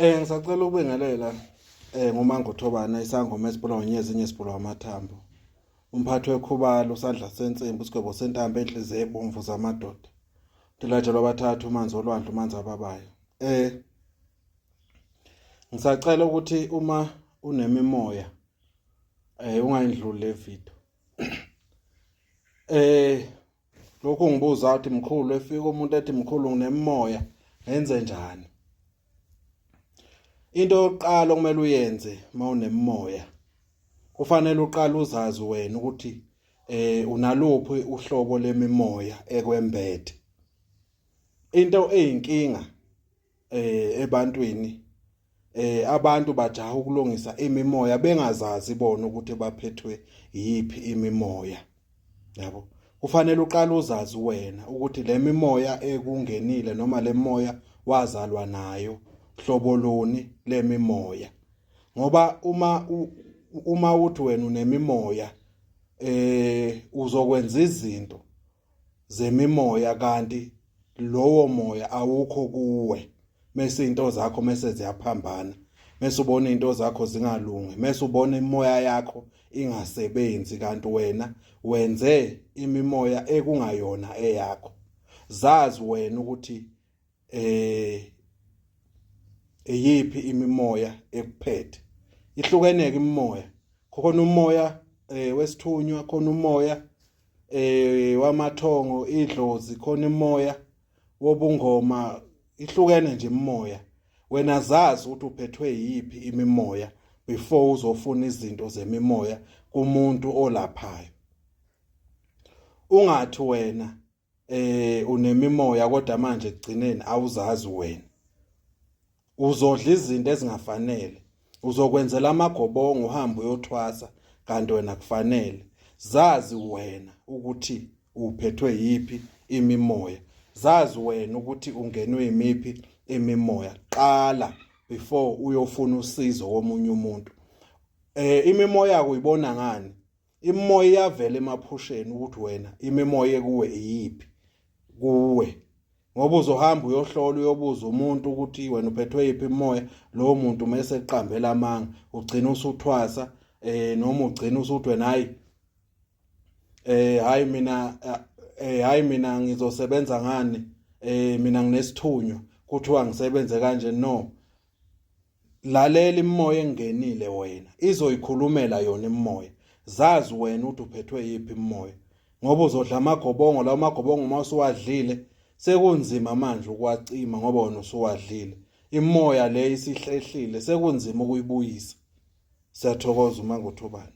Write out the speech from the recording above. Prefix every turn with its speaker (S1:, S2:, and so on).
S1: Ngisacela ukubingelela ngoMangothobana isangoma esibulawa ngezinye esibulawa amathambo. Umphathi wekhubalo usandla sensimbi isigwebo sentambo enhliziyo ebomvu zamadoda. Dilajelwa abathathu umanzi olwandle umanzi ababayo. Ngisacela ukuthi uma unemimoya ungayindluli le video. Lokhu ngibuza ukuthi mkhulu efika umuntu ethi mkhulu nginemimoya ngenze njani? Into yokuqala okumele uyenze mawunemimoya kufanele uqale uzazi wena ukuthi unaluphi uhlobo lemimoya ekwembethe. Into eyinkinga ebantwini abantu bajaha ukulungisa imimoya bengazazi bona ukuthi baphethwe yiphi imimoya yabo. Kufanele uqale uzazi wena ukuthi le mimoya ekungenile noma le moya wazalwa nayo hlobo luni lemimoya, ngoba uma uthi wena unemimoya uzokwenza izinto zemimoya kanti lowo moya awukho kuwe, mase into zakho mase ziyaphambana, mase ubona into zakho zingalungi, mase ubona imimoya yakho ingasebenzi kanti wena wenze imimoya ekungayona eyakho. Zazi wena ukuthi eyiphi imimoya ekuphethe. Ihlukeneke imimoya, khona umoya wesithunywa, khona umoya wamathongo idlozi, khona imoya wobungoma, ihlukene nje imimoya. Wena zazi ukuthi uphethwe yiphi imimoya before uzofuna izinto zemimoya kumuntu olaphayo. Ungathi wena unemimoya kodwa manje ekugcineni awuzazi wena. Uzodla izinto ezingafanele, uzokwenzela amagobongo uhambe uyothwasa kanti wena kufanele. Zazi wena ukuthi uphethwe yiphi imimoya, zazi wena ukuthi ungenwe imiphi imimoya qala before uyofuna usizo komunye umuntu. Imimoya uyibona ngani? Imimoya iyavela emaphusheni ukuthi wena imimoya ekuwe iyiphi kuwe, ngoba uzohamba uyohlola uyobuza umuntu ukuthi wena uphethwe yiphi imimoya, lowo muntu mase eqambela amanga ugcina usuthwasa noma ugcina usuthi wena hayi hayi mina hayi mina ngizosebenza ngani, mina nginesithunywa kuthiwa ngisebenze kanje. No, lalela imimoya engenile wena, izoyikhulumela yona imimoya. Zazi wena ukuthi uphethwe yiphi imimoya, ngoba uzodla amagobongo lawo magobongo uma usuwadlile sekunzima manje ukuwacima ngoba wena usuwadlile. Imimoya le isihlehlile sekunzima ukuyibuyisa. Siyathokoza uma ngothobani.